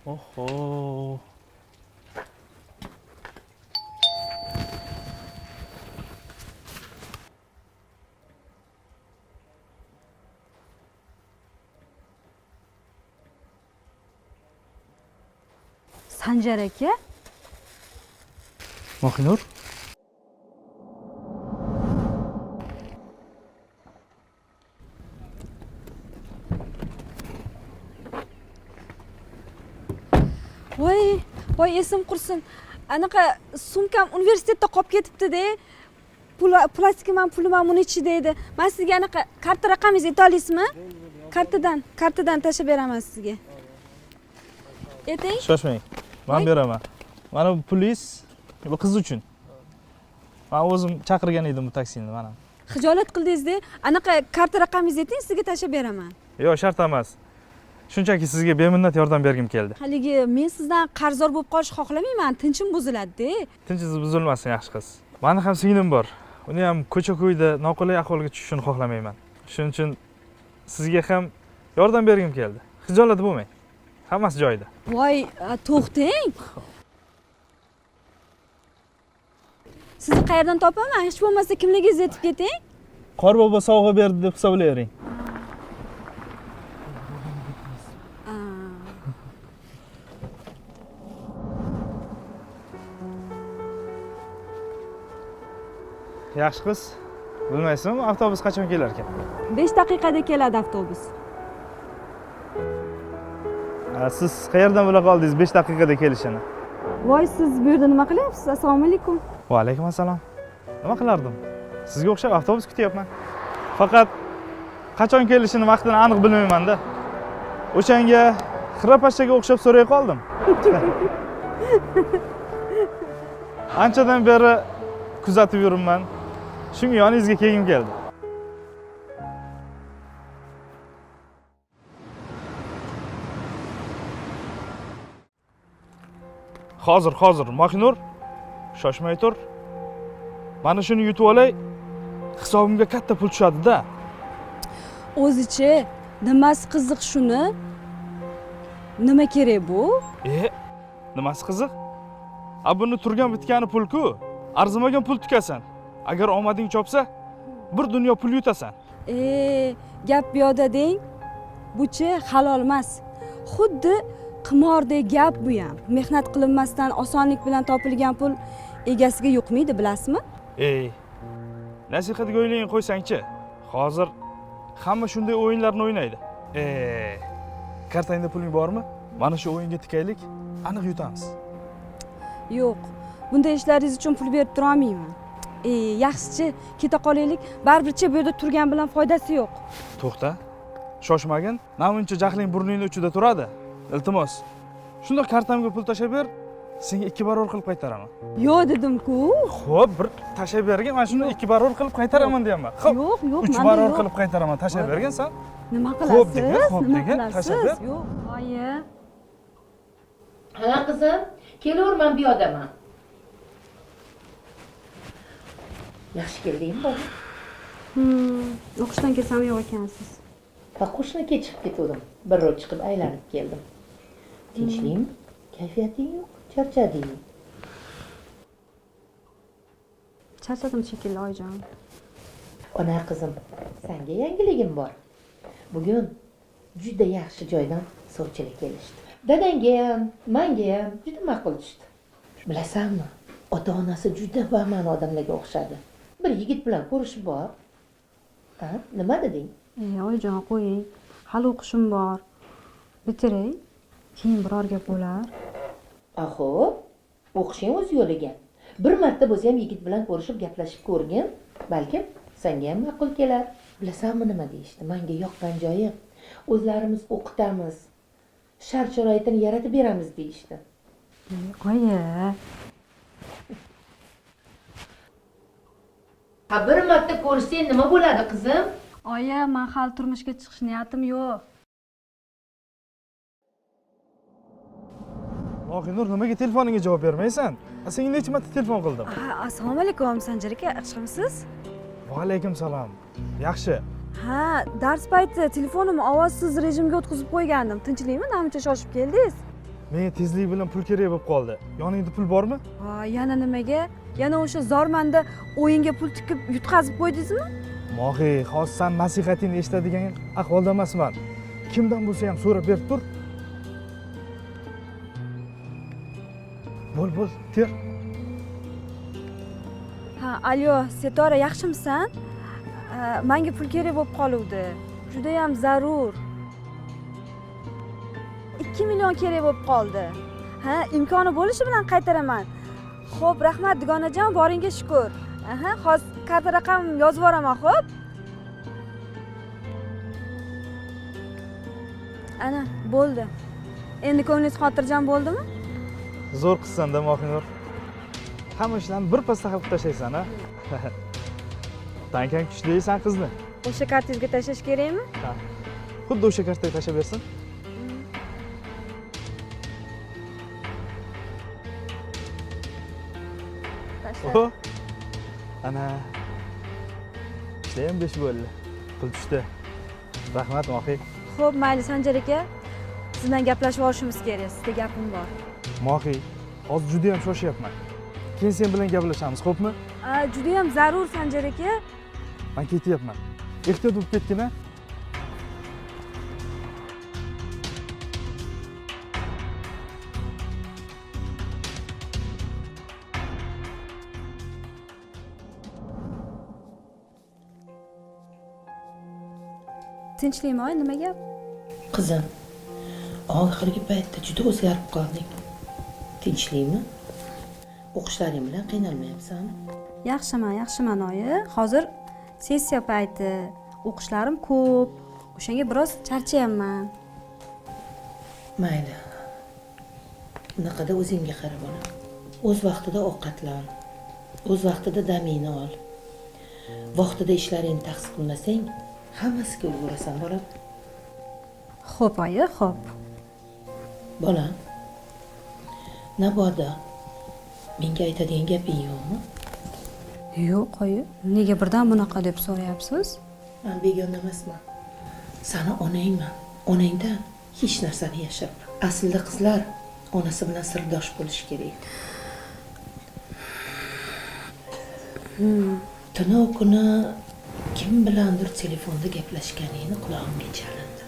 Oho. Sanjar aka. Mohinur. Voy, voy esim qursin. Anaqa sumkam universitetda qolib ketibdi-da. Pul, plastikim ham, pulim ham uni ichida edi. Men sizga anaqa karta raqamingizni ayta olasizmi? Kartadan tashlab beraman sizga. Ayting. Shoshmang. Men beraman. Mana bu pulingiz, bu qiz uchun. Men o'zim chaqirgan edim bu taksini, mana. Xijolat qildingiz-da. Anaqa karta raqamingizni ayting, sizga tashlab beraman. Yo'q, shart emas. Shunchaki sizga beminnat yordam bergim keldi. Haligi men sizdan qarzdor bo'lib qolishni xohlamayman, tinchim buziladi-da. Tinchingiz buzilmasin, yaxshi qiz. Mani ham singlim bor. Uni ham ko'cha-ko'yda noqulay ahvolga tushishini xohlamayman. Shuning uchun sizga ham yordam bergim keldi. Xijolat bo'lmang. Hammasi joyida. Voy, to'xtang. Sizni qayerdan topaman? Hech bo'lmasa kimligingizni aytib keting. Qorbobo sovg'a berdi deb hisoblayvering. Yaxshi qiz, bilmaysizmi avtobus qachon kelar ekan? 5 daqiqada keladi avtobus. Siz qayerdan bila qoldingiz 5 daqiqada kelishini? Voy, siz bu yerda nima qilyapsiz? Assalomu alaykum. Va alaykum assalom. Nima qilardim? Sizga o'xshab avtobus kutyapman. Faqat qachon kelishini vaqtini aniq bilmayman-da. O'shanga xirapashchaga o'xshab so'ray qoldim. Anchadan beri kuzatib yuribman. Shunga yoningizga kelgim keldi. Hozir, hozir, Mohinur, shoshmay tur. Mana shuni yutib olay, hisobimga katta pul tushadi-da. O'zicha nimasi qiziq shuni? Nima kerak bu? Nimasi qiziq? A buni turgan bitgani pul-ku. Arzimagan pul tukasan. Agar omading chopsa, bir dunyo pul yutasan. Gap bu yoqda deng. Buchi halol emas. Xuddi qimordek gap bu ham. Mehnat qilinmasdan osonlik bilan topilgan pul egasiga yuqmaydi, bilasizmi? Nasihatga o'ylang qo'ysangchi. Hozir hamma shunday o'yinlarni o'ynaydi. Kartangda puling bormi? Mana shu o'yinga tikaylik, aniq yutamiz. Yo'q, bunday ishlaringiz uchun pul berib tura olmayman. Yaxshichi, keta qolaylik. Baribircha bu yerda turgan bilan foydasi yo'q. To'xta. Shoshmagin. Namuncha jahling burningning uchida turadi. Iltimos. Shundoq kartamga pul tashlab ber, senga 2 barobar qilib qaytaraman. Yo'q dedim-ku. Xo'p, bir tashlab bergin, mana shuni 2 barobar qilib qaytaraman deyapman. Xo'p. Yo'q, yo'q, 3 menda barobar yo'q. qilib qaytaraman, tashlab bergin sen. Nima Xo'p qilasiz? degin, xo'p Nima degin, tashlab ber. qilasiz? Yo'q, oyi. Ha qizim, kelaverman bu yoqdaman. Yaxshi keldingmi bola? O'qishdan kelsam yo'q ekansiz. Ha, qo'shniga chiqib ketgandim. Bir rol chiqib aylanib keldim. Tinchlikmi? Kayfiyating yo'q, charchadingmi? Charchadim shekilli, oyijon. Ona qizim, senga yangiligim bor. Bugun juda yaxshi joydan sovchilar kelishdi. Dadangga ham, menga ham juda ma'qul tushdi. Bilasanmi, ota-onasi juda bama'ni odamlarga o'xshadi. Bir yigit bilan ko'rishib bor. Ha, nima deding? Oyijon, qo'ying. Hali o'qishim bor. Bitiray, keyin biror gap bo'lar. Aho, o'qishing o'z yo'liga. Bir marta bo'lsa ham yigit bilan ko'rishib gaplashib ko'rgin, balkim senga ham ma'qul kelar. Bilasanmi nima deyishdi? Menga yoqqan joyi, o'zlarimiz o'qitamiz, shart-sharoitini yaratib beramiz deyishdi. Oyi. Ha, bir marta ko'rishsang nima bo'ladi, qizim? Oyi, men hali turmushga chiqish niyatim yo'q. Mohinur, nimaga telefoningga javob bermaysan? Senga necha marta telefon qildim? Ha, assalomu alaykum, Sanjar aka, yaxshimisiz? Va alaykum salom. Yaxshi. Ha, dars payti telefonimni ovozsiz rejimga o'tkazib qo'ygandim. Tinchlikmi? Namuncha shoshib keldingiz? Menga tezlik bilan pul kerak bo'lib qoldi. Yoningda pul bormi? Yana nimaga? Yana o'sha zormanda o'yinga pul tikib yutqazib qo'ydingizmi? Mohi, hozir san nasihatingni eshitadigan ahvolda emasman. Kimdan bo'lsa ham so'rab berib tur. Bo'l, bo'l, ter. Ha, alo, Setora, yaxshimisan? Menga pul kerak bo'lib qoluvdi. Juda ham zarur. 2 million kerak bo'lib qoldi. Ha, imkoni bo'lishi bilan qaytaraman. Xo'p, rahmat dugonajon, boringga shukr. Aha, hozir karta raqam yozib yuboraman, xo'p? Ana, bo'ldi. Endi ko'nglingiz xotirjam bo'ldimi? Zo'r qizsan-da, Mohinur. Hamma ishlarni bir pasda hal qilib tashlaysan, ha? Tankang kuchlisan qizni. O'sha kartangizga tashlash kerakmi? Ha. Xuddi o'sha kartaga tashlab bersin. Tashlab. Ana. Ishlar ham 5 bo'ldi. Pul tushdi. Rahmat, Mohi. Xo'p, mayli Sanjar aka. Siz bilan gaplashib olishimiz kerak. Sizda gapim bor. Mohi, hozir juda ham shoshyapman. Keyin sen bilan gaplashamiz, xo'pmi? Juda ham zarur Sanjar aka. Men ketyapman. Ehtiyot bo'lib ketgin-a. Tinchlikmi, oy, nima gap? Qizim, oxirgi paytda juda o'zgarib qolding. Tinchlikmi? O'qishlaring bilan qiynalmayapsanmi? Yaxshiman, yaxshiman oyi. Hozir sessiya payti, o'qishlarim ko'p. O'shanga biroz charchayapman. Mayli. Unaqada o'zingga qara bolam. O'z vaqtida ovqatlan. O'z vaqtida damingni ol. Vaqtida ishlaringni taqsim qilmasang, hammasiga ulgurasan bolam. Xo'p, oyi, xo'p. Bolam, nabodo menga aytadigan gaping yo'qmi? Yo'q, oyi. Nega birdan bunaqa deb so'rayapsiz? Men begona emasman. Sani onangman. Onangdan hech narsani yashirma. Aslida qizlar onasi bilan sirdosh bo'lishi kerak. Tunov kuni kim bilandir telefonda gaplashganingni qulog'imga chalindi.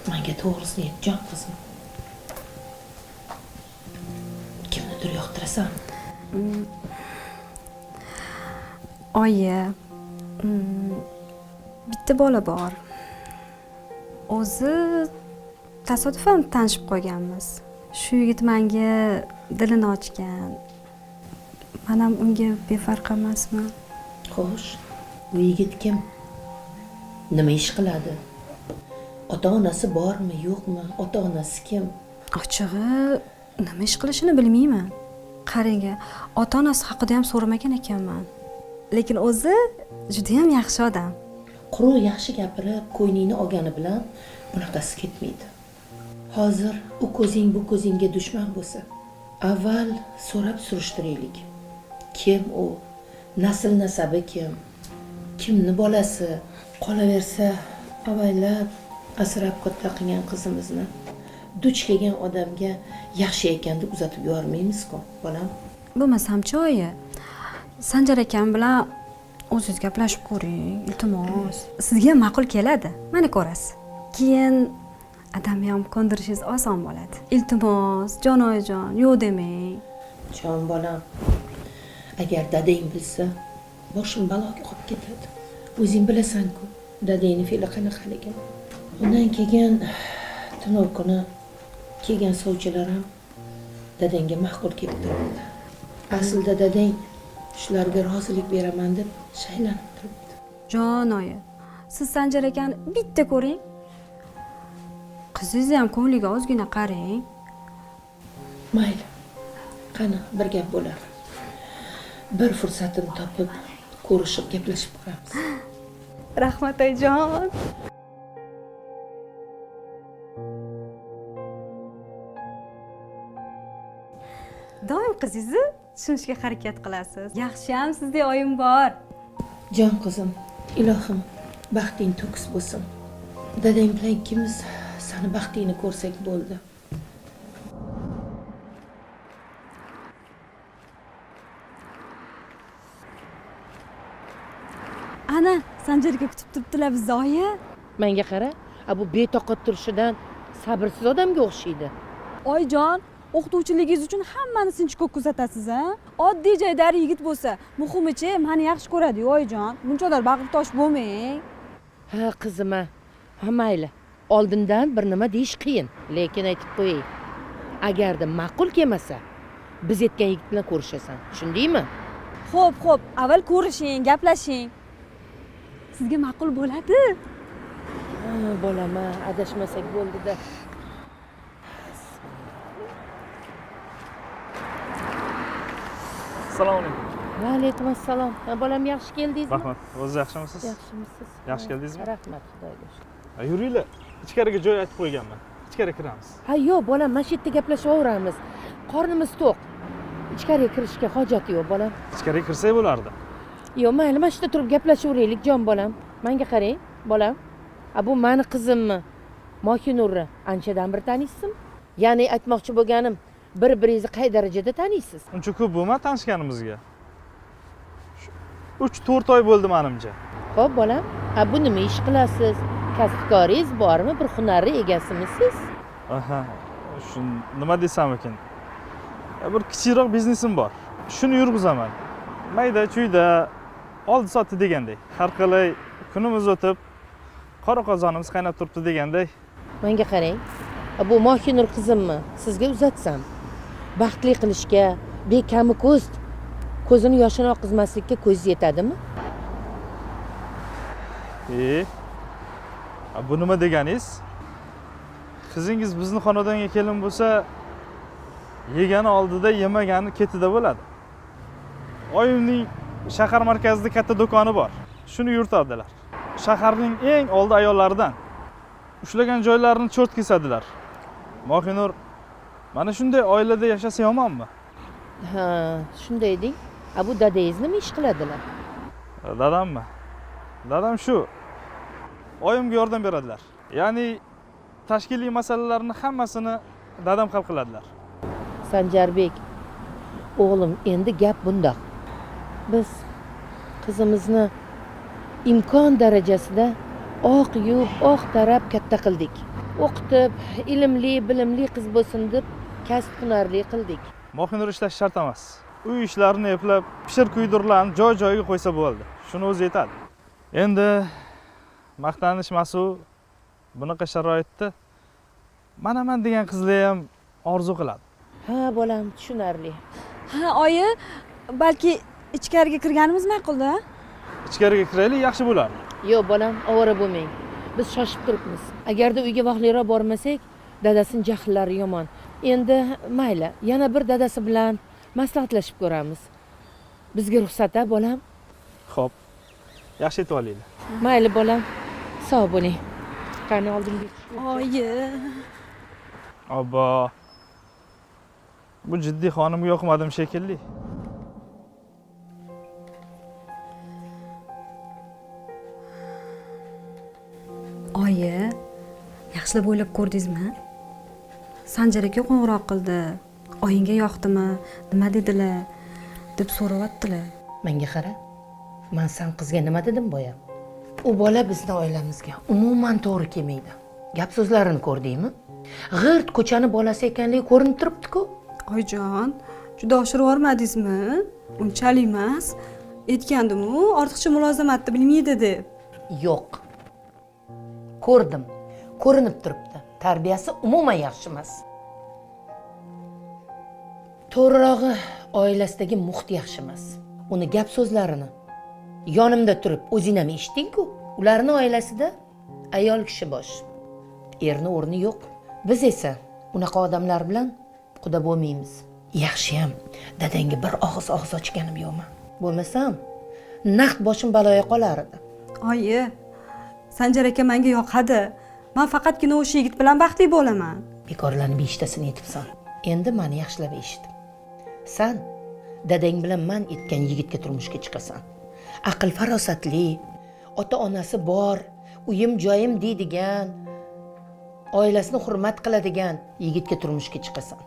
Menga to'g'risini ayt, jon qizim. Kimnidir yoqtirasan? Oyi, bitta bola bor. O'zi tasodifan tanishib qolganmiz. Shu yigit menga dilini ochgan. Men ham unga befarq emasman. Xo'sh, bu yigit kim? Nima ish qiladi? Ota-onasi bormi, yo'qmi? Ota-onasi kim? Ochig'i, nima ish qilishini bilmayman. Qarang, ota-onasi haqida ham so'ramagan ekanman. Lekin o'zi juda ham yaxshi odam. Quruq yaxshi gapirib, ko'nglingni olgani bilan bunaqasi ketmaydi. Hozir u ko'zing bu ko'zingga dushman bo'lsa, avval so'rab surishtiraylik. Kim u? Nasl nasabi kim? Kimni bolasi? Qolaversa, avaylab asrab katta qilgan qizimizni duch kelgan odamga yaxshi ekan deb uzatib yubormaymiz-ku, bolam. Bo'lmasam-chi, oyi, Sanjar akam bilan o'zingiz gaplashib ko'ring, iltimos. Sizga ham ma'qul keladi, mana ko'rasiz. Keyin adamni ham ko'ndirishingiz oson bo'ladi. Iltimos, jon oyijon, yo'q demang. Jon bolam, agar dadang bilsa, boshim baloga qolib ketadi. O'zing bilasan-ku, dadangning fe'li qanaqaligini. Undan keyin tunov kuni kelgan sovchilar ham dadangga ma'qul kelib turibdi. Aslida dadang shularga rozilik beraman deb shaylanib turibdi. Jon oyi, siz Sanjar akani bitta ko'ring. Qizingizni ham ko'ngliga ozgina qarang. Mayli. Qani, bir gap bo'lar. Bir fursatini topib, ko'rishib gaplashib ko'ramiz. Rahmat oyijon. Doim qizingizni tushunishga harakat qilasiz. Yaxshi ham sizdek oyim bor. Jon qizim, ilohim, baxting to'kis bo'lsin. Dadang bilan ikkimiz seni baxtingni ko'rsak bo'ldi. Mana Sanjar aka kutib turibdilar bizni oyi. Menga qara, bu betoqat turishidan sabrsiz odamga o'xshaydi. Oyijon, o'qituvchiligingiz uchun hammani sinchkov kuzatasiz a? Oddiy jaydari yigit bo'lsa, muhimichi meni yaxshi ko'radi-yu oyijon. Bunchalar bag'ritosh bo'lmang. Ha qizim, ha mayli. Oldindan bir nima deyish qiyin, lekin aytib qo'yay. Agarda ma'qul kelmasa, biz aytgan yigit bilan ko'rishasan. Tushundingmi? Xo'p, xo'p, avval ko'rishing, gaplashing. Sizga ma'qul bo'ladi. Ha, bolam, adashmasak bo'ldi-da. Assalomu alaykum. Va alaykum assalom. Ha, bolam, yaxshi keldingizmi? Rahmat. O'zingiz yaxshimisiz? Yaxshimisiz? Yaxshi keldingizmi? Rahmat, Xudoga shukr. Yuringlar, ichkariga joy aytib qo'yganman. Ichkari kiramiz. Ha, yo'q, bolam, mana shu yerda gaplashaveramiz. Qornimiz to'q. Ichkariga kirishga hojati yo'q, bolam. Ichkariga kirsak bo'lardi. Yo'q, mayli, mana shu yerda turib gaplashaveraylik, jon bolam. Menga qarang, bolam. A bu meni qizimmi? Mohinurni anchadan bir taniysizmi? Ya'ni aytmoqchi bo'lganim, bir-biringizni qay darajada taniysiz? Uncha ko'p bo'lmadi tanishganimizga. 3-4 oy bo'ldi menimcha. Xo'p, bolam. A bu nima ish qilasiz? Kasbkoringiz bormi? Bir hunarli egasimisiz? Aha, shu nima desam ekan? Bir kichikroq biznesim bor. Shuni yurg'izaman. Mayda chuyda oldi sotdi degandek. Har qalay kunimiz o'tib, qora qozonimiz qaynab turibdi degandek. Menga qarang. Bu Mohinur qizimmi? Sizga uzatsam, baxtli qilishga, bekami ko'z, ko'zini yoshini oqizmaslikka ko'z yetadimi? Bu nima deganingiz? Qizingiz bizni xonadonga kelin bo'lsa, yegani oldida, yemagani ketida bo'ladi. Oyimning shahar markazida katta do'koni bor. Shuni yuritadilar. Shaharning eng oldi ayollaridan. Ushlagan joylarini cho't kesadilar. Mohinur mana shunday oilada yashasa yomonmi? Ha, shunday deng. A bu dadangiz nima ish qiladilar? Dadammi? Dadam shu oyimga yordam beradilar. Ya'ni tashkiliy masalalarni hammasini dadam hal qiladilar. Sanjarbek, o'g'lim, endi gap bundoq. Biz qizimizni imkon darajasida oq yuvib, oq tarab katta qildik. O'qitib, ilmli, bilimli qiz bo'lsin deb kasb hunarli qildik. Mohinur ishlash shart emas. Uy ishlarini eplab, pishir kuydirlarni joy-joyiga qo'ysa bo'ldi. Shuni o'zi yetadi. Endi maqtanish masu bunaqa sharoitda manaman degan qizlar ham orzu qiladi. Ha, bolam, tushunarli. Ha, oyi, balki ichkariga kirganimiz ma'qul-da? Ichkariga kiraylik, yaxshi bo'lardi. Yo'q, bolam, ovora bo'lmang. Biz shoshib turibmiz. Agarda uyga vaqtliroq bormasak, dadasining jahllari yomon. Endi mayli, yana bir dadasi bilan maslahatlashib ko'ramiz. Bizga ruxsat-a, bolam? Xo'p. Yaxshi yetib olinglar. Mayli, bolam. Sog' bo'ling. Qani oldinga tush. Oyi. Obbo. Bu jiddiy xonimga yoqmadim shekilli. Oyi, yaxshilab o'ylab ko'rdingizmi? Sanjar aka qo'ng'iroq qildi. Oyingga yoqdimi? Nima dedilar? Deb so'rayaptilar. Menga qara. Men san qizga nima dedim boya? U bola bizni oilamizga umuman to'g'ri kelmaydi. Gap so'zlarini ko'rdingmi? G'irt ko'chani bolasi ekanligi ko'rinib turibdi-ku. Oyijon, juda oshirib yubormadingizmi? Unchalik emas. Aytgandim-u, ortiqcha mulozamatni bilmaydi deb. Yo'q. Ko'rdim. Ko'rinib turibdi. Tarbiyasi umuman yaxshi emas. To'g'rirog'i, oilasidagi muhit yaxshi emas. Uni gap so'zlarini yonimda turib o'zing ham eshitding-ku. Ularning oilasida ayol kishi bosh. Erni o'rni yo'q. Biz esa unaqa odamlar bilan quda bo'lmaymiz. Yaxshiyam dadangga bir og'iz og'iz ochganim yo'qmi? Bo'lmasam naqd boshim baloga qolar edi. Oyi, Sanjar aka menga yoqadi. Men faqatgina o'sha yigit bilan baxtli bo'laman. Bekorlarni beshtasini yetibsan. Endi meni yaxshilab eshit. San dadang bilan man etgan yigitga turmushga chiqasan. Aql farosatli, ota-onasi bor, uyim joyim deydigan, oilasini hurmat qiladigan yigitga turmushga chiqasan.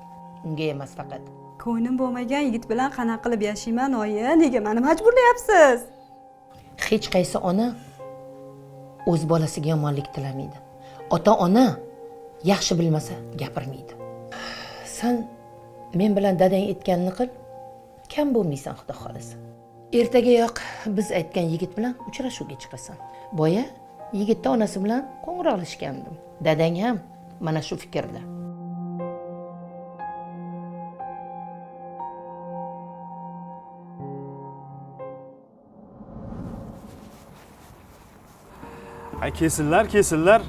Unga emas faqat. Ko'nglim bo'lmagan yigit bilan qanaqa qilib yashayman, oyi? Nega meni majburlayapsiz? Hech qaysi ona o'z bolasiga yomonlik tilamaydi. Ota-ona yaxshi bilmasa gapirmaydi. San men bilan dadang aytganini qil, kam bo'lmaysan xudo xolasa. Ertagayoq biz aytgan yigit bilan uchrashuvga chiqasan. Boya yigitni onasi bilan qo'ng'iroqlashgandim. Dadang ham mana shu fikrda. Ha, kesinlar, kesinlar.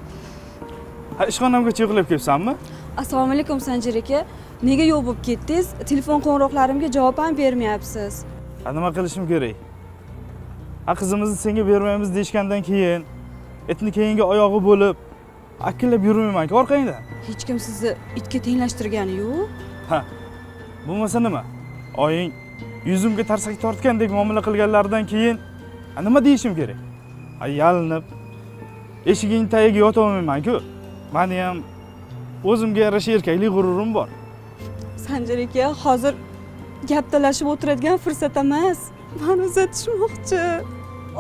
Ha, ishxonamgacha yig'ilib kelibsanmi? Assalomu alaykum Sanjar aka. Nega yo'q bo'lib ketdingiz? Telefon qo'ng'iroqlarimga javob ham bermayapsiz. Ha, nima qilishim kerak? Ha, qizimizni senga bermaymiz deyishgandan keyin etni keyingi oyog'i bo'lib akillab yurmayman-ku orqangdan. Hech kim sizni itga tenglashtirgani yo'q. Ha, bo'lmasa nima? Oying yuzimga tarsak tortgandek muomala qilganlaridan keyin nima deyishim kerak? Ha, yalinib eshiging tagiga yota olmayman-ku. Meni ham o'zimga yarasha erkaklik g'ururim bor. Sanjar aka, hozir gap talashib o'tiradigan fursat emas. Meni uzatishmoqchi.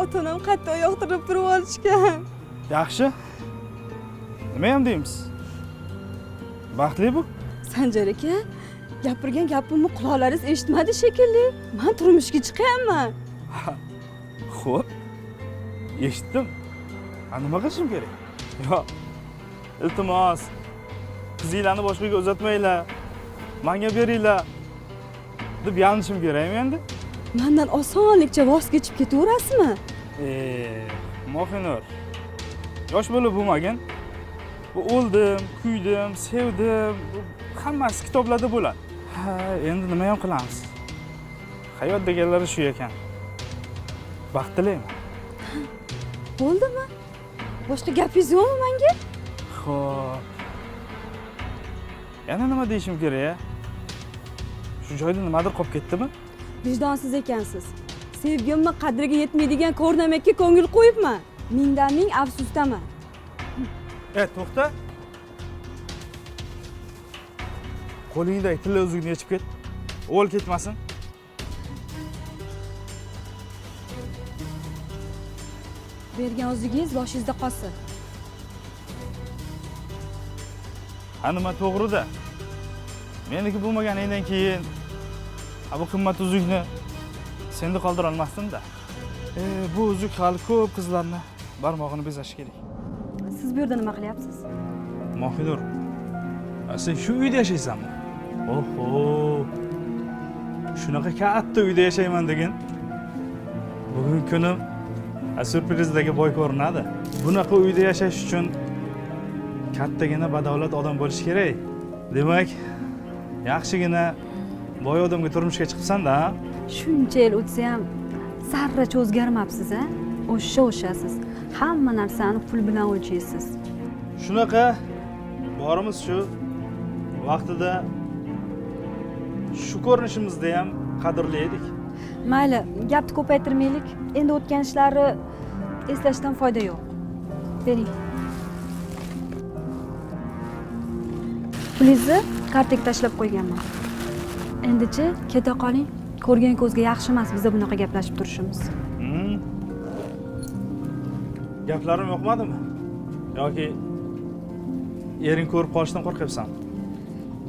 Ota-onam qattiq yoqtirib turib olishgan. Yaxshi. Nima ham deymiz? Baxtli bu. Sanjar aka, gapirgan gapimni quloqlaringiz eshitmadi shekilli. Men turmushga chiqyapman. Xo'p. Eshitdim. Ha, nima qilishim kerak? Yo, iltimos. Qizinglarni boshqaga uzatmanglar. Menga beringlar deb yalinishim kerakmi endi? Mendan osonlikcha voz kechib ketaverasizmi? Mohinur. Yosh bola bo'lmagin. Bu o'ldim, kuydim, sevdim, bu hammasi kitoblarda bo'ladi. Ha, endi nima ham qilamiz? Hayot deganlari shu ekan. Baxt tilayman. Bo'ldimi? Boshqa gapingiz yo'qmi menga? Xo'p. Yana nima deyishim kerak-a? Shu joyda nimadir qolib ketdimi? Vijdonsiz ekansiz. Sevgimni qadriga yetmaydigan ko'rnamakka ko'ngil qo'yibman. Mingdan ming afsusdaman. To'xta. Qo'lingdagi tilla uzukni yechib ket. O'l ketmasin. Bergan uzugingiz boshingizda qolsin. Ha, nima to'g'rida? Meniki bo'lmaganingdan keyin bu qimmat uzukni senda qoldira olmasdim-da. Bu uzuk hali ko'p qizlarni barmog'ini bezashi kerak. Siz bu yerda nima qilyapsiz? Mohinur, sen shu uyda yashaysanmi? Oho! Shunaqa katta uyda yashayman degin. Bugun kunim syurprizlarga boy ko'rinadi. Bunaqa uyda yashash uchun kattagina badavlat odam bo'lish kerak. Demak, yaxshigina boy odamga turmushga chiqibsan-da, ha? Shuncha yil o'tsa ham zarracha o'zgarmabsiz, a? O'sha-o'shasiz. Hamma narsani pul bilan o'lchaysiz. Shunaqa borimiz shu vaqtida shu ko'rinishimizda ham qadrli edik. Mayli, gapni ko'paytirmaylik. Endi o'tgan ishlarni eslashdan foyda yo'q. Bering. Pulingizni kartaga tashlab qo'yganman. Endichi keta qoling. Ko'rgan ko'zga yaxshi emas biza bunaqa gaplashib turishimiz. Gaplarim yoqmadimi? Yoki ering ko'rib qolishdan qo'rqyapsan?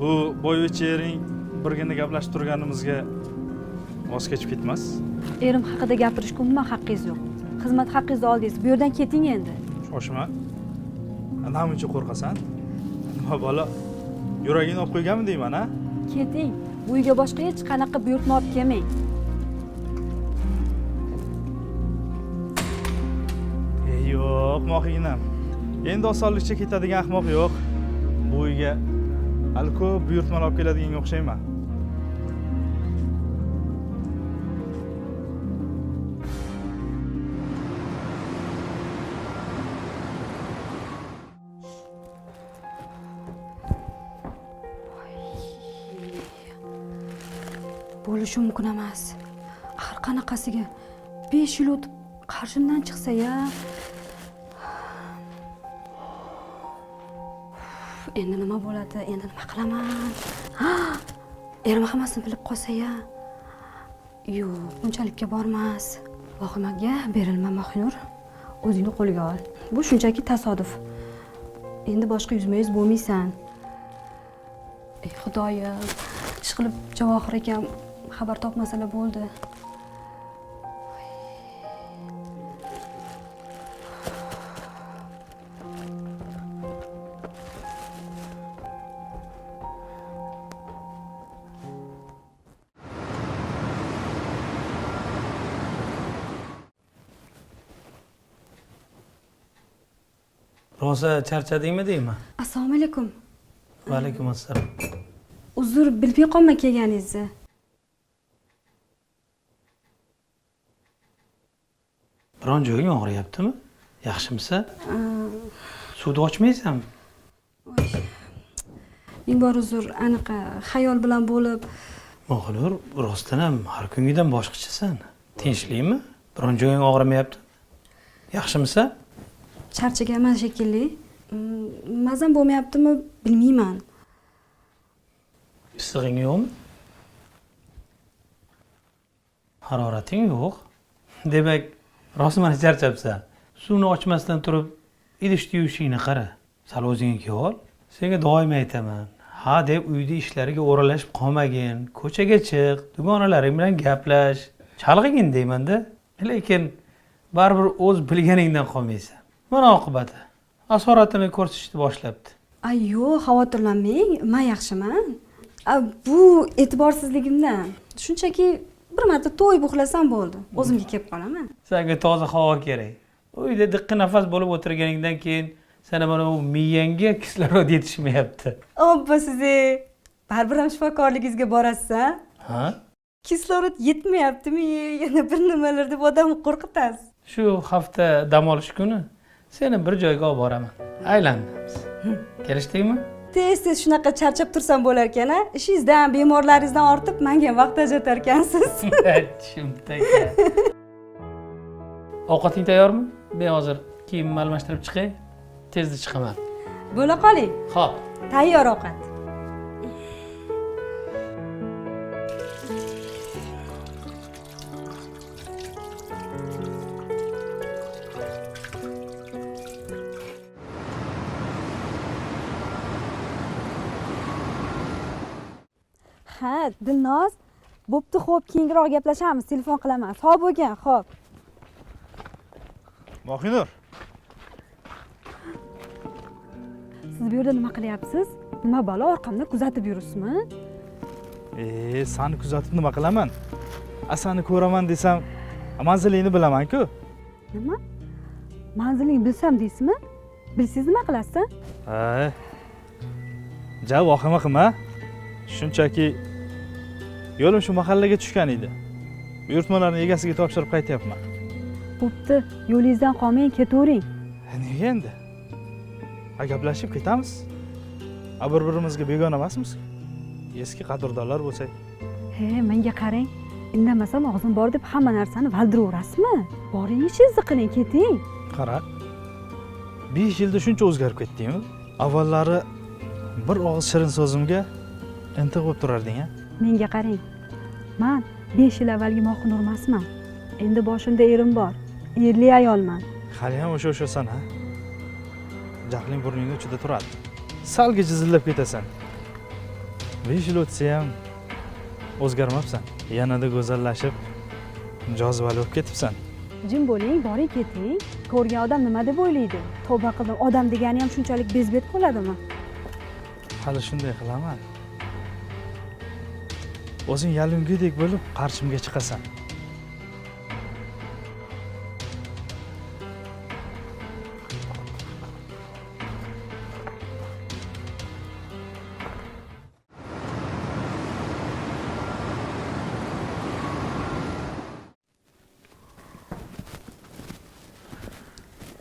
Bu boyvachcha ering birgina gaplashib turganimizga voz kechib ketmas. Erim haqida gapirishga umuman haqqingiz yo'q. Xizmat haqqingizni oldingiz. Bu yerdan keting endi. Shoshma. Namuncha qo'rqasan? Nima balo? Yuragingni olib qo'yganmi deyman, ha? Keting. Bu uyga boshqa hech qanaqa buyurtma olib kelmang. Yo'q, mohiginam. Endi osonlikcha ketadigan ahmoq yo'q. Bu uyga hali ko'p buyurtmalar olib keladiganga o'xshayman. Bo'lishi mumkin emas. Axir qanaqasiga 5 yil o'tib qarshimdan chiqsa-ya. Endi nima bo'ladi? Endi nima qilaman? Ha! Erim hammasini bilib qolsa-ya. Yo'q, bunchalikka bormas. Vahimaga berilma, Mohinur. O'zingni qo'lga ol. Bu shunchaki tasodif. Endi boshqa yuzma-yuz bo'lmaysan. Ey Xudoyim, ishqilib Javohir akam xabar topmasalar bo'ldi. Rosa charchadingmi deyman? Assalomu alaykum. Va alaykum assalom. Uzr, bilmay qolma kelganingizni. Biron joying og'riyaptimi? Yaxshimisan? Suvni ochmaysanmi? Ming bor uzr, anaqa xayol bilan bo'lib. Mohinur, rostdan ham har kungidan boshqachasan. Tinchlikmi? Biron joying og'rimayapti? Yaxshimisan? Charchaganman shekilli. Mazam bo'lmayaptimi, bilmayman. Issig'ing yo'qmi? Harorating yo'q. Demak, rost mana charchabsan. Suvni ochmasdan turib idishni yuvishingni qara. Sal o'zingga kelib ol. Senga doim aytaman. Ha deb uyda ishlariga o'ralashib qolmagin. Ko'chaga chiq, dugonalaring bilan gaplash. Chalg'igin deyman-da. Lekin baribir o'z bilganingdan qolmaysan. Mana oqibati. Asoratini ko'rsatishni boshlabdi. Ay yo'q, xavotirlanmang. Men yaxshiman. Bu e'tiborsizligimdan. Shunchaki bir marta to'yib uxlasam bo'ldi. O'zimga kelib qolaman. Senga toza havo kerak. Uyda diqqi nafas bo'lib o'tirganingdan keyin sana mana bu miyangga kislorod yetishmayapti. Obba siz baribir ham shifokorligingizga borasiz, a? Ha? Kislorod yetmayaptimi? Yana bir nimalar deb odamni qo'rqitasiz. Shu hafta dam olish kuni seni bir joyga olib boraman. Aylanamiz. Kelishdikmi? Tez-tez shunaqa charchab tursam bo'lar ekan, a? Ishingizdan, bemorlaringizdan ortib menga ham vaqt ajratar ekansiz. Chimtaka. Ovqating tayyormi? Men hozir kiyimimni almashtirib chiqay. Tezda chiqaman. Bo'la qoling. Xo'p. Tayyor ovqat. Ha, Dilnoz, bo'pti, xo'p, keyinroq gaplashamiz, telefon qilaman. Sog' bo'lgin, xo'p. Mohinur. Siz bu yerda nima qilyapsiz? Nima balo, orqamdan kuzatib yuribsizmi? Seni kuzatib nima qilaman? Seni ko'raman desam, manzilingni bilaman-ku. Nima? Manzilingni bilsam deysizmi? Bilsangiz nima qilasiz? Ha. Ja vahima qilma. Shunchaki yo'lim shu mahallaga tushgan edi. Buyurtmalarni egasiga topshirib qaytyapman. Bo'pti, yo'lingizdan qolmang, ketavering. Nega endi? Gaplashib ketamiz. Bir-birimizga begona emasmiz. Eski qadrdonlar bo'lsak. He, menga qarang. Indamasam og'zim bor deb hamma narsani valdiraverasizmi? Boring, ishingizni qiling, keting. Qara. 5 yilda shuncha o'zgarib ketdingmi? Avvallari bir og'iz shirin so'zimga intiq bo'lib turarding, a? Menga qarang. Men 5 yil avvalgi Mohinur emasman. Endi boshimda erim bor. Erli ayolman. Hali ham o'sha o'shasan, ha? Jahling burningning uchida turadi. Salga jizillab ketasan. 5 yil o'tsa ham o'zgarmabsan. Yanada go'zallashib, jozibali bo'lib ketibsan. Jim bo'ling, boring keting. Ko'rgan odam nima deb o'ylaydi? Tavba qildim, odam degani ham shunchalik bezbet bo'ladimi? Hali shunday qilaman. O'zing yalungidek bo'lib qarshimga chiqasan.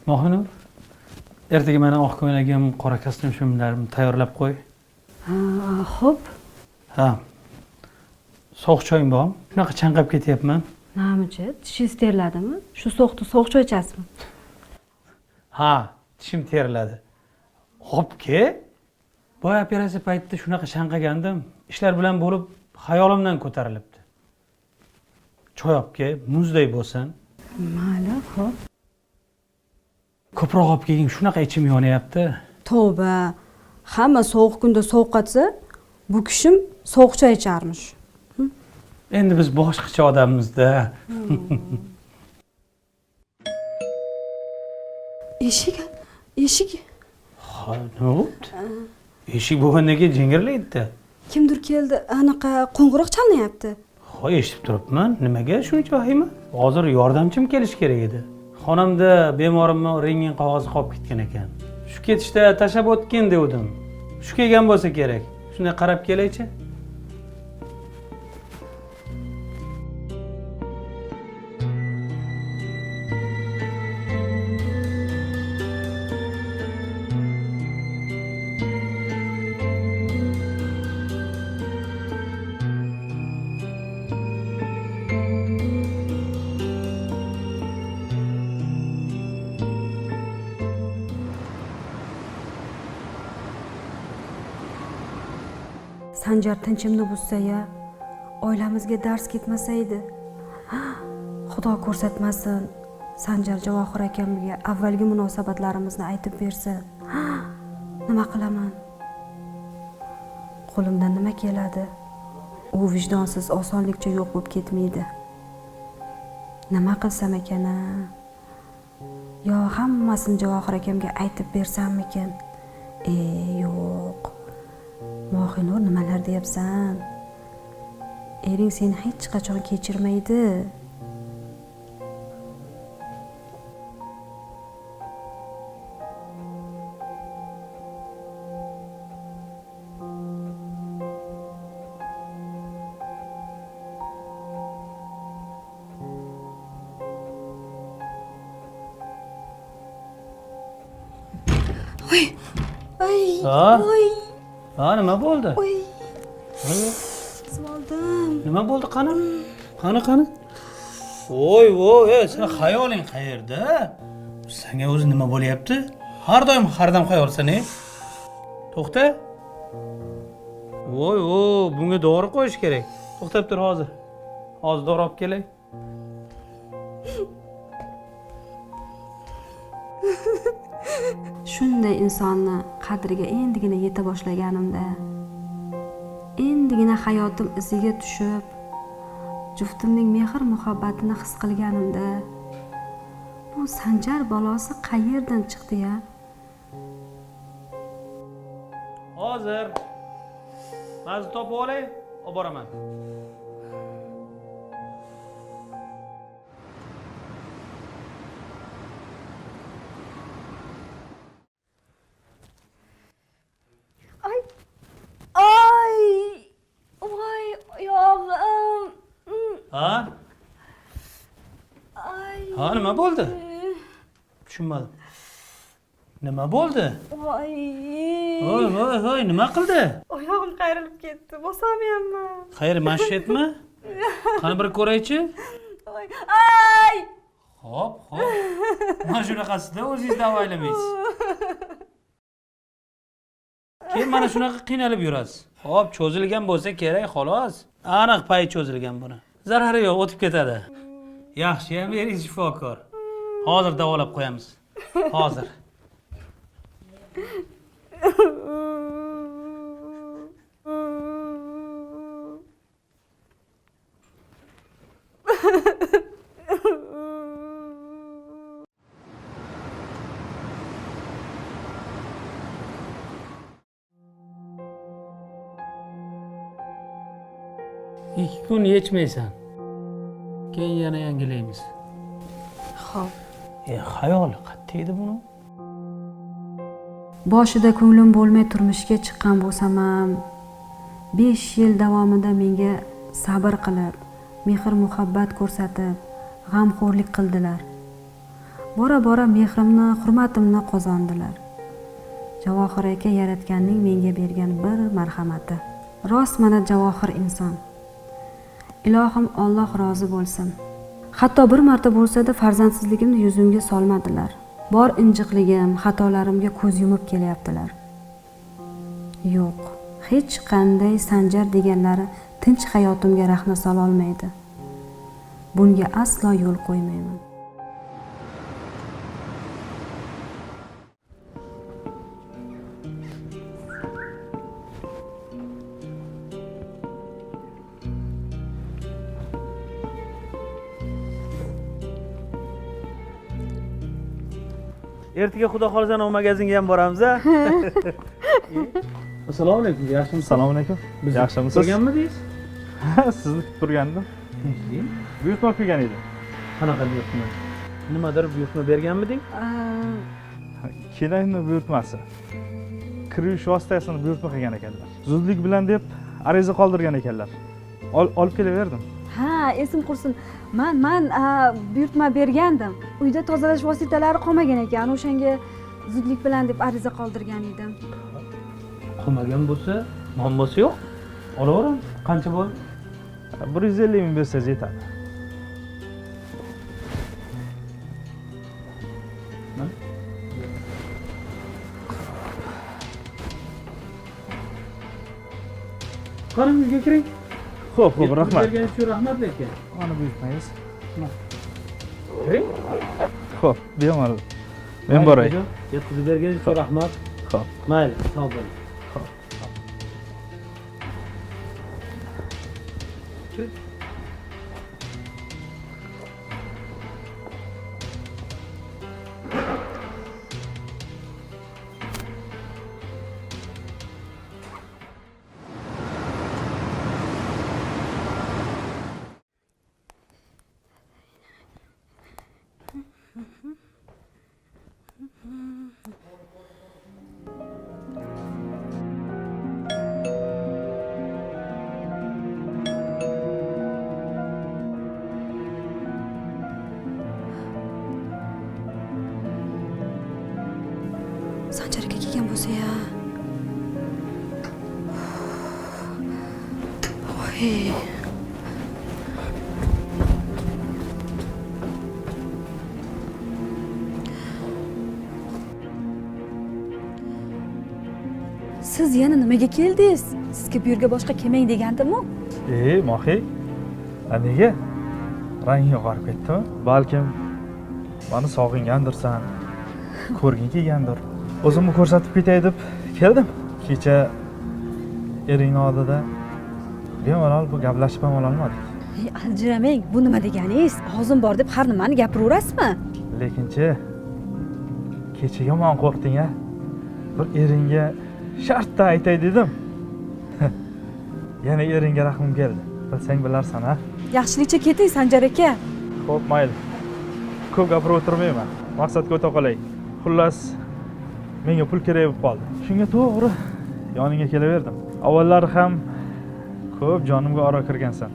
Mohinur, ertaga meni oq ko'ylagim, qora kostyum shimlarimni tayyorlab qo'y. Ha, xo'p. Ha. Sovuq choying bormi? Shunaqa chanqab ketyapman. Namichi, tishingiz terladimi? Shu sovuqda sovuq choy ichasizmi? Ha, tishim terladi. Xo'pki. Boya operatsiya paytida shunaqa chanqagandim. Ishlar bilan bo'lib xayolimdan ko'tarilibdi. Choy olib kel, muzday bo'lsin. Mayli, xo'p. Ko'proq olib kelgin, shunaqa ichim yonyapti. Tavba, hamma sovuq kunda sovqotsa, bu kishim sovuq choy icharmish. Endi biz boshqacha odammiz-da. Eshik, eshik. Ha, nima bo'pti? Eshik bo'lgandan keyin jingirlaydi-da. Kimdir keldi, anaqa qo'ng'iroq chalinyapti. Ho, eshitib turibman. Nimaga shuncha vahima? Hozir yordamchim kelishi kerak edi. Xonamda bemorimni rentgen qog'ozi qolib ketgan ekan. Shu ketishda tashlab o'tgin devdim. Shu kelgan bo'lsa kerak. Shunday qarab kelaychi. Sanjar tinchimni buzsa-ya, oilamizga dars ketmasaydi. Xudo ko'rsatmasin, Sanjar Javohir akamga avvalgi munosabatlarimizni aytib bersa, nima qilaman? Qo'limdan nima keladi? U vijdonsiz osonlikcha yo'q bo'lib ketmaydi. Nima qilsam ekan-a? Yo hammasini Javohir akamga aytib bersammikan? Yo'q. Mohinur, nimalar deyapsan? Ering seni hech qachon kechirmaydi. Oy! Ay! Oy! Ha, nima bo'ldi? Oy! Oldim. Nima bo'ldi, qani? Qani, qani? Voy, voy, sen xayoling qayerda? Senga o'zi nima bo'lyapti? Har doim hardam xayolsan, e? To'xta. Voy, voy, bunga dori qo'yish kerak. To'xtab tur hozir. Hozir dori olib kelay. Shunday insonni qadriga endigina yeta boshlaganimda, endigina hayotim iziga tushib, juftimning mehr-muhabbatini his qilganimda, bu Sanjar balosi qayerdan chiqdi-ya? Hozir mazi topib olay, olib boraman. Ay! Ay! Voy, oyog'im! Ha? Ay! Ha, nima bo'ldi? Tushunmadim. Nima bo'ldi? Voy! Voy, voy, voy, nima qildi? Oyog'im qayrilib ketdi, bosolmayapman. Xayr, mashetmi? Qani bir ko'raychi. Voy! Ay! Xo'p, xo'p. Mana shunaqasida o'zingiz davolamaysiz. Keyin mana shunaqa qiynalib yurasiz. Xo'p, cho'zilgan bo'lsa kerak, xolos. Aniq pay cho'zilgan buni. Zarari yo'q, o'tib ketadi. Yaxshi ham bering shifokor. Hozir davolab qo'yamiz. Hozir. Ikki kun yechmaysan. Keyin yana yangilaymiz. Xo'p. Xayoli qayerda edi buni? Boshida ko'nglim bo'lmay turmushga chiqqan bo'lsam ham, 5 yil davomida menga sabr qilib, mehr-muhabbat ko'rsatib, g'amxo'rlik qildilar. Bora-bora mehrimni, hurmatimni qozondilar. Javohir aka yaratganning menga bergan bir marhamati. Rost mana Javohir inson. Ilohim Alloh rozi bo'lsin. Hatto bir marta bo'lsa-da farzandsizligimni yuzimga solmadilar. Bor injiqligim, xatolarimga ko'z yumib kelyaptilar. Yo'q, hech qanday Sanjar deganlari tinch hayotimga rahna sola olmaydi. Bunga aslo yo'l qo'ymayman. Ertaga xudo xohlasa anavi magazinga ham boramiz a. Assalomu alaykum, yaxshimisiz? Assalomu alaykum. Bizni Yaxshimisiz? Turganmidingiz? Sizni kutib turgandim. Tinchlik. Buyurtma kelgan edi. Qanaqa buyurtma? Nimadir buyurtma berganmiding? Kelinni buyurtmasi. Kir yuvish vositasini buyurtma qilgan ekanlar. Zudlik bilan deb ariza qoldirgan ekanlar. Olib kelaverdim. Ha, esim qursin. Man buyurtma bergandim. Uyda tozalash vositalari qolmagan ekan. O'shanga zudlik bilan deb ariza qoldirgan edim. Qolmagan bo'lsa, muammosi yo'q. Olaveramiz. Qancha bo'ldi? 150 ming bersangiz yetadi. Qarang, uyga kiring. Xo'p, xo'p, rahmat. Berganingiz uchun rahmat lekin. Mana buyurtmangiz. Kiring. Xo'p, bemalol. Men boray. Yetkazib berganingiz uchun rahmat. Xo'p. Mayli, sog' bo'ling. Xo'p. Kiring. Sanjar aka kelgan bo'lsa ya. Voy. Siz yana nimaga keldingiz? Sizga bu yerga boshqa kelmang degandim-ku. Ey, Mohi. A nega? Ranging yo'qolib ketdimi? Balkim meni sog'ingandirsan, ko'rging kelgandir. O'zimni ko'rsatib ketay deb keldim. Kecha eringni oldida bemalol bu gaplashib ham ololmadik. Ey, aljiramang, bu nima deganingiz? Og'zim bor deb har nimani gapiraverasizmi? Lekinchi kecha yomon qo'rqding-a? Bir eringga shartta aytay dedim. Yana eringga rahmim keldi. Bilsang bilarsan, ha? Yaxshilikcha keting, Sanjar aka. Xo'p, mayli. Ko'p gapirib o'tirmayman. Maqsadga o'ta qolay. Xullas, menga pul kerak bo'lib qoldi. Shunga to'g'ri yoningga kelaverdim. Avvallari ham ko'p jonimga oro kirgansan.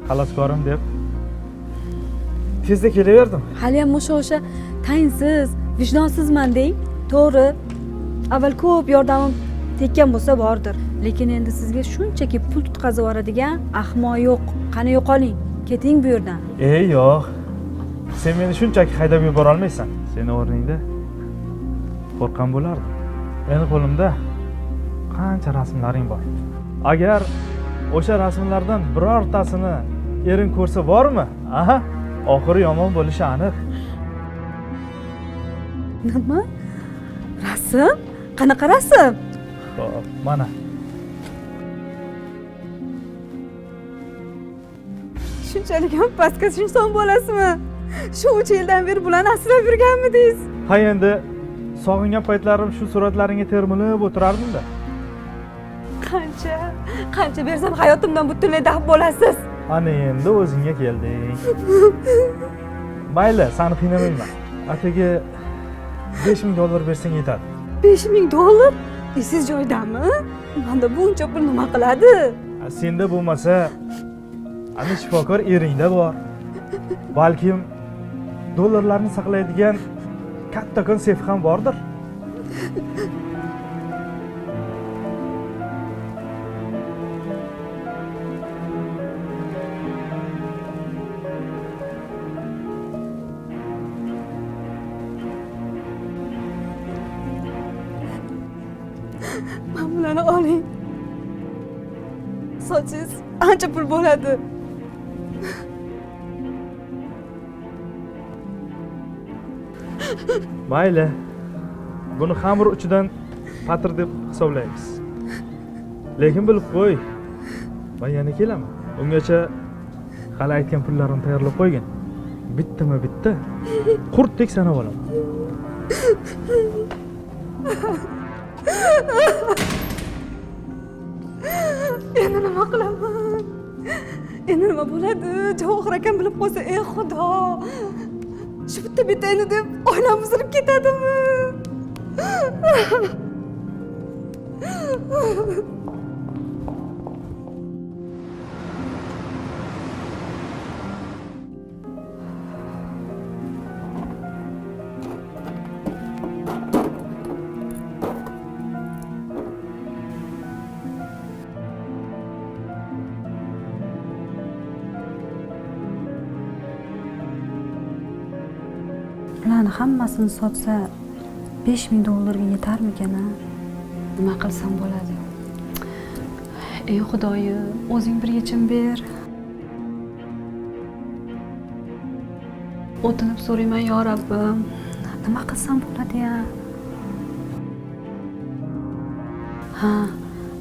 Xaloskorim deb tezda kelaverdim. Hali ham o'sha tayinsiz, vijdonsizman deng. To'g'ri. Avval ko'p yordamim tekkan bo'lsa bordir. Lekin endi sizga shunchaki pul tutqazib yuboradigan ahmoq yo'q. Qani yo'qoling, keting bu yerdan. Ey, yo'q. Sen meni shunchaki haydab yubora olmaysan. Seni o'rningda qo'rqqan bo'lardim. Meni qo'limda qancha rasmlaring bor. Agar o'sha rasmlardan birortasini ering ko'rsa bormi? Aha, oxiri yomon bo'lishi aniq. Nima? Rasm? Qanaqa rasm? Xo'p, mana. Shunchalik ham pastkash inson bo'lasizmi? Shu 3 yildan beri bularni asrab yurganmidingiz? Ha, endi sog'ingan paytlarim shu suratlaringga termilib o'tirardim-da. Qancha? Qancha bersam hayotimdan butunlay daf bo'lasiz. Ana endi o'zingga kelding. Mayli, seni qiynamayman. Atigi 5000 dollar bersang yetadi. 5000 dollar? Esiz joydami? Menda buncha pul nima qiladi? Senda bo'lmasa, ana shifokor eringda bor. Balkim dollarlarni saqlaydigan kattakon seyf ham bordir. Mana bularni oling. Sochingiz ancha pul bo'ladi. Mayli. Buni xamir uchidan patir deb hisoblaymiz. Lekin bilib qo'y, men yana kelaman. Ungacha hali aytgan pullarimni tayyorlab qo'ygin. Bittama bitta qurtdek sanab olaman. Endi nima qilaman? Endi nima bo'ladi? Javohir akam bilib qolsa, ey Xudo! Shu bitta betayni deb oilam buzilib ketadimi? Ularni hammasini sotsa 5000 dollarga yetarmikan a? Nima qilsam bo'ladi? Ey Xudoyim, o'zing bir yechim ber. O'tinib so'rayman, yo Rabbim, nima qilsam bo'ladi ya? Ha,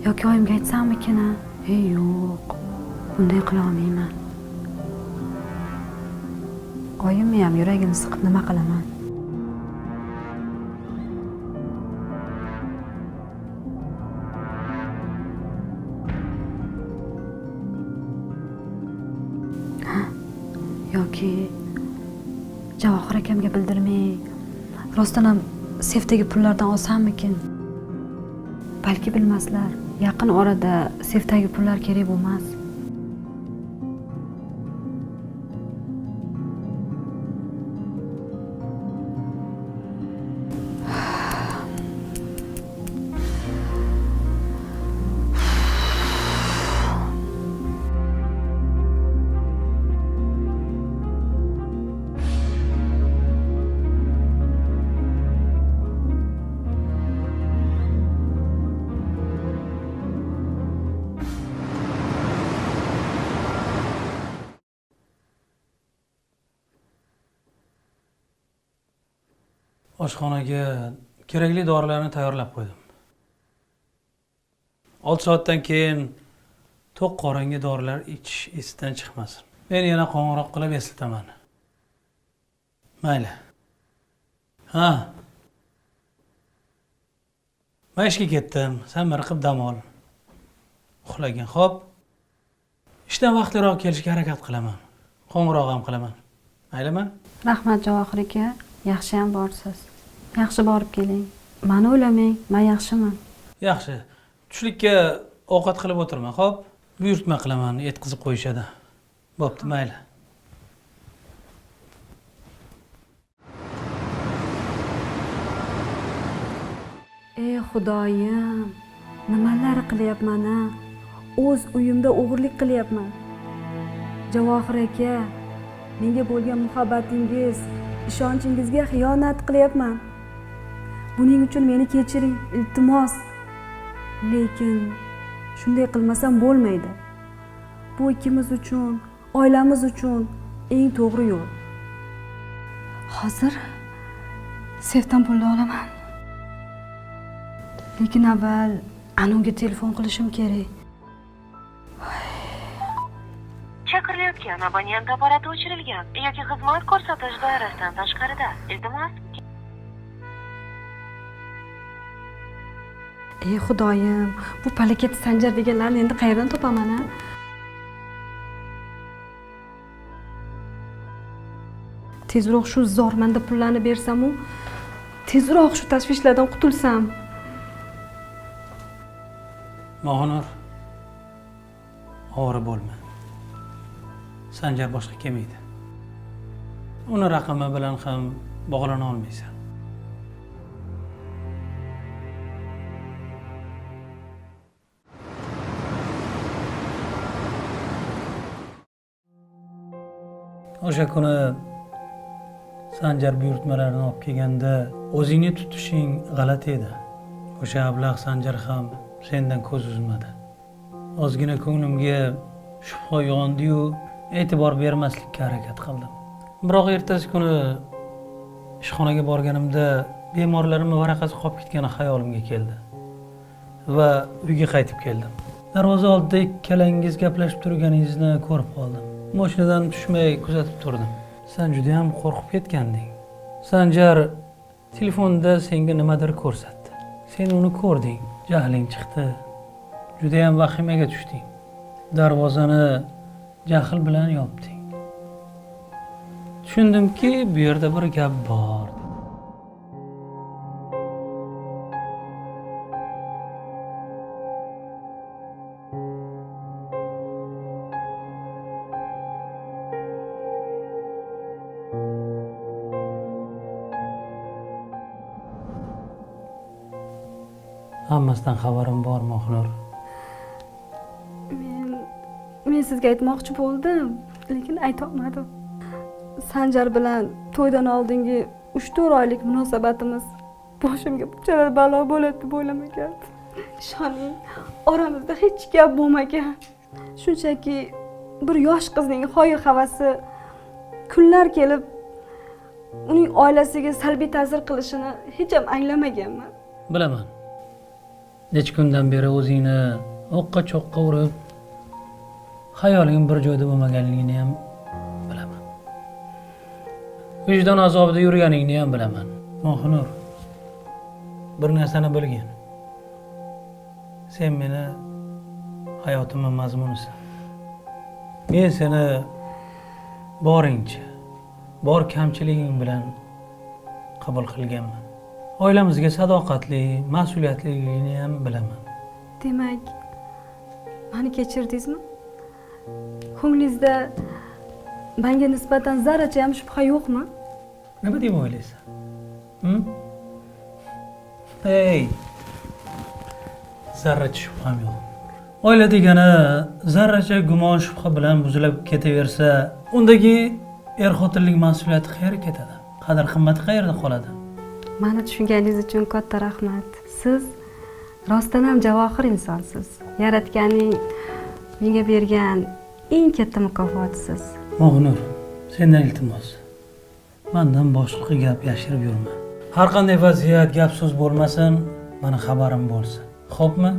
yoki oyimga aytsammikin a? Ey yo'q, bunday qila olmayman. Oyimni ham yuragini siqib nima qilaman? Ha, yoki Javohir akamga bildirmay, rostdan ham sefdagi pullardan olsammikin? Balki bilmaslar. Yaqin orada sefdagi pullar kerak bo'lmas. Oshxonaga kerakli dorilarni tayyorlab qo'ydim. 6 soatdan keyin to'q qoringa dorilar ichish esdan chiqmasin. Men yana qo'ng'iroq qilib eslataman. Mayli. Ha. Men ishga ketdim. Sen miriqib dam ol. Uxlagin, xo'p? Ishdan vaqtliroq kelishga harakat qilaman. Qo'ng'iroq ham qilaman. Maylimi? Rahmat Javohir aka. Yaxshi ham borsiz. Yaxshi borib keling. Meni o'ylamang, men yaxshiman. Yaxshi. Tushlikka ovqat qilib o'tirma, xo'p? Buyurtma qilaman, yetkazib qo'yishadi. Bo'pti, mayli. Ey Xudoyim, nimalar qilyapman a? O'z uyimda o'g'irlik qilyapman. Javohir aka, menga bo'lgan muhabbatingiz, ishonchingizga xiyonat qilyapman. Buning uchun meni kechiring, iltimos. Lekin shunday qilmasam bo'lmaydi. Bu ikkimiz uchun, oilamiz uchun eng to'g'ri yo'l. Hozir sefdan pulni olaman. Lekin avval Anunga telefon qilishim kerak. Chaqirilayotgan abonent apparati o'chirilgan yoki xizmat ko'rsatish doirasidan tashqarida. Iltimos. Ey Xudoyim, bu palakat Sanjar deganlarni endi qayerdan topaman a? Tezroq shu zormanda pullarni bersam-u, tezroq shu tashvishlardan qutulsam. Mohinur, ovora bo'lma. Sanjar boshqa kelmaydi. Uni raqami bilan ham bog'lana olmaysan. O'sha kuni Sanjar buyurtmalarini olib kelganda o'zingni tutishing g'alati edi. O'sha ablah Sanjar ham sendan ko'z uzmadi. Ozgina ko'nglimga shubha uyg'ondi-yu, e'tibor bermaslikka harakat qildim. Biroq ertasi kuni ishxonaga borganimda bemorlarimning varaqasi qolib ketgani xayolimga keldi va uyga qaytib keldim. Darvoza oldida ikkalangiz gaplashib turganingizni ko'rib qoldim. Mashinadan tushmay kuzatib turdim. Sen juda ham qo'rqib ketganding. Sanjar Telefonda senga nimadir ko'rsatdi. Sen uni ko'rding, jahling chiqdi. Judayam vahimaga tushding. Darvozani jahl bilan yopding. Tushundimki, bu yerda bir gap bor. Hammasidan xabarim bor, Mohnur. Men sizga aytmoqchi bo'ldim, lekin ayta olmadim. Sanjar bilan to'ydan oldingi 3-4 oylik munosabatimiz boshimga bunchalar balo bo'ladi deb o'ylamagandim. Ishoning, oramizda hech gap bo'lmagan. Shunchaki bir yosh qizning hoyu-havasi kunlar kelib uning oilasiga salbiy ta'sir qilishini hech ham anglamaganman. Bilaman. Necha kundan beri o'zingni o'qqa-cho'qqa urib, xayoling bir joyda bo'lmaganligini ham bilaman. Vijdon azobida yurganingni ham bilaman. Mohnur, bir narsani bilgin. Sen meni hayotimning mazmunisan. Men seni boringcha, bor kamchiliging bilan qabul qilganman. Oilamizga sadoqatli, mas'uliyatliligini ham bilaman. Demak, meni kechirdingizmi? Ko'nglingizda menga nisbatan zarracha ham shubha yo'qmi? Nima deb o'ylaysan? Ey! Zarracha shubham yo'q. Oila degani zarracha gumon shubha bilan buzilib ketaversa, undagi er-xotinlik mas'uliyati qayerga ketadi? Qadr-qimmati qayerda qoladi? Meni tushunganingiz uchun katta rahmat. Siz rostdan ham javohir insonsiz. Yaratganing menga bergan eng katta mukofotisiz. Mohnur, sendan iltimos. Mendan boshqa gap yashirib yurma. Har qanday vaziyat, gap so'z bo'lmasin, meni xabarim bo'lsin. Xo'pmi?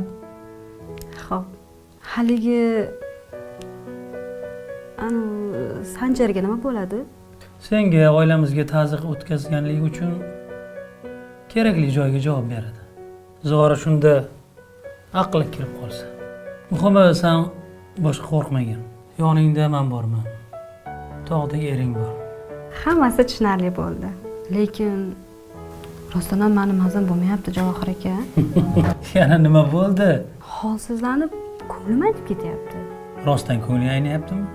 Xo'p. Haligi anu Sanjarga nima bo'ladi? Senga oilamizga ta'ziq o'tkazganligi uchun kerakli joyga javob beradi. Zora shunda aqli kirib qolsa. Muhimi sen boshqa qo'rqmagin. Yoningda men borman. Tog'dagi ering bor. Hammasi tushunarli bo'ldi. Lekin rostdan ham meni mazam bo'lmayapti, Javohir aka. Yana nima bo'ldi? Holsizlanib ko'nglim aynib ketyapti. Rostdan ko'ngling aynayaptimi?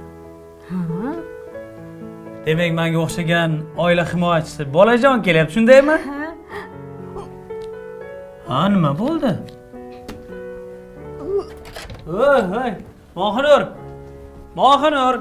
Ha. Demak, menga o'xshagan oila himoyachisi bolajon kelyapti, shundaymi? Ha. Ha, nima bo'ldi? Voy, voy, Mohnur! Mohnur!